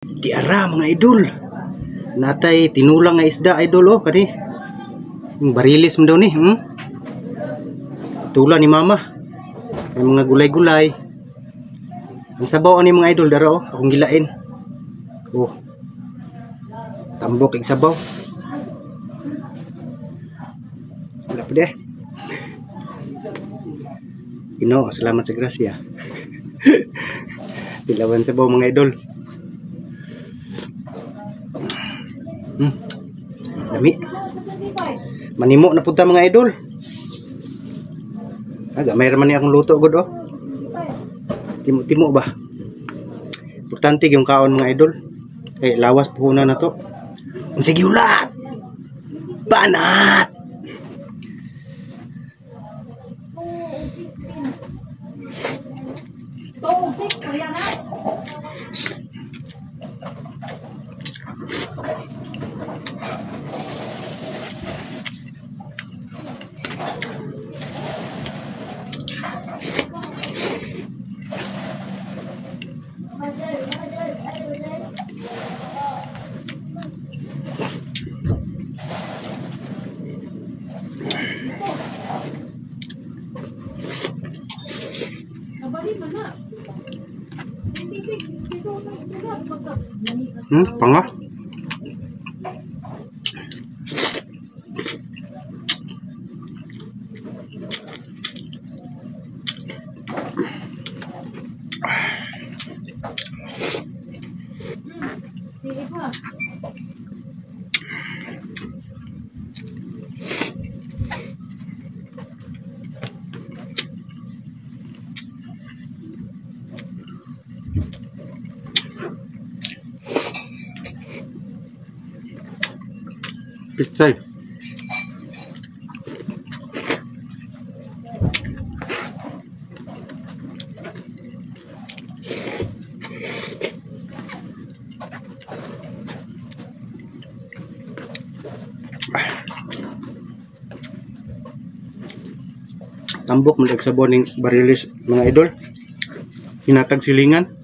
Diara mga idol. Natay tinulang nga isda idol oh kani. Yung barilis man daw ni, Tula ni mama. May mga gulay-gulay. Ang sabaw ani mga idol dara oh, akong gilain. Oh. Tambok ig sabaw. Wala pa di. Ginoo, salamat sa grasya. Tilawan sabaw mga idol. Lami. Manimo na punta mga idol. Aga, mayroon man niya akong luto gud oh. Timo-timo ba? Importante yung kaon mga idol. Eh, lawas puhunan na to. Unsa giulat? Banat! Panga. Pichay. Tambok man sa ning barilis mga idol. Hinatag silingan.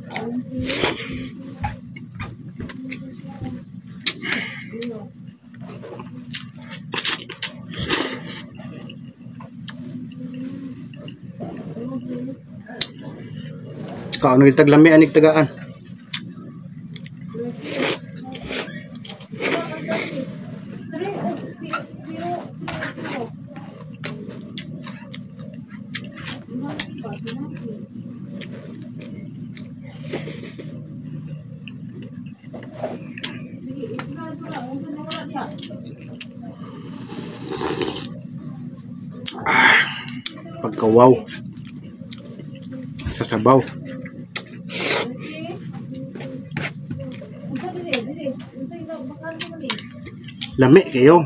Kaano yung taglami anig tagaan. Pagkawaw sa sabaw. Lami kayo.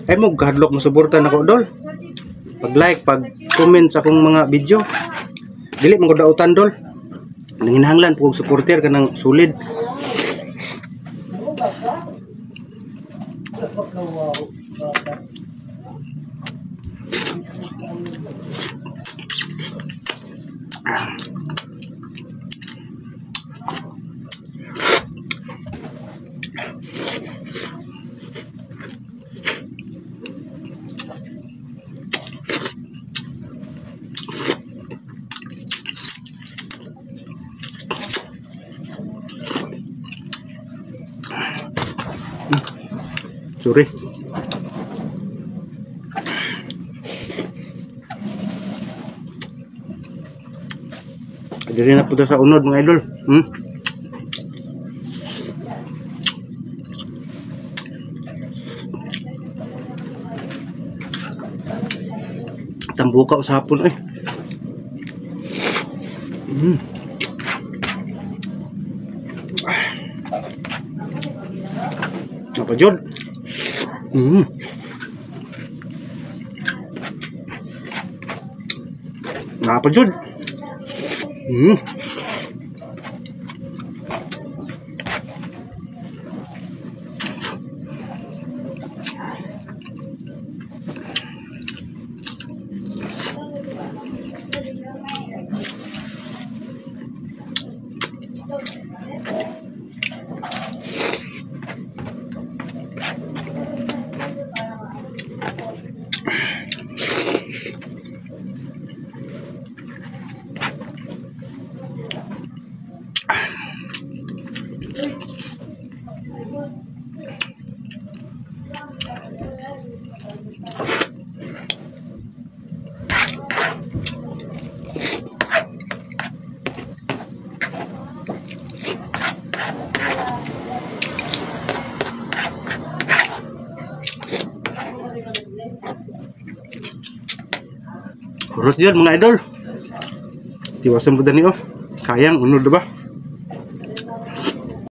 Ay mo gadlok mo suporta nako dol. Pag like, pag comment sa akong mga video. Dili man ko dautan dol. Nanginahanglan po og supporter kanang solid. Sorry. Diri na punta sa unod mga idol. Tambuka usapon eh. Napa jud? Napa jud? Hurot yun, mga idol. Tiwasan po dani oh. Sayang, unod ba?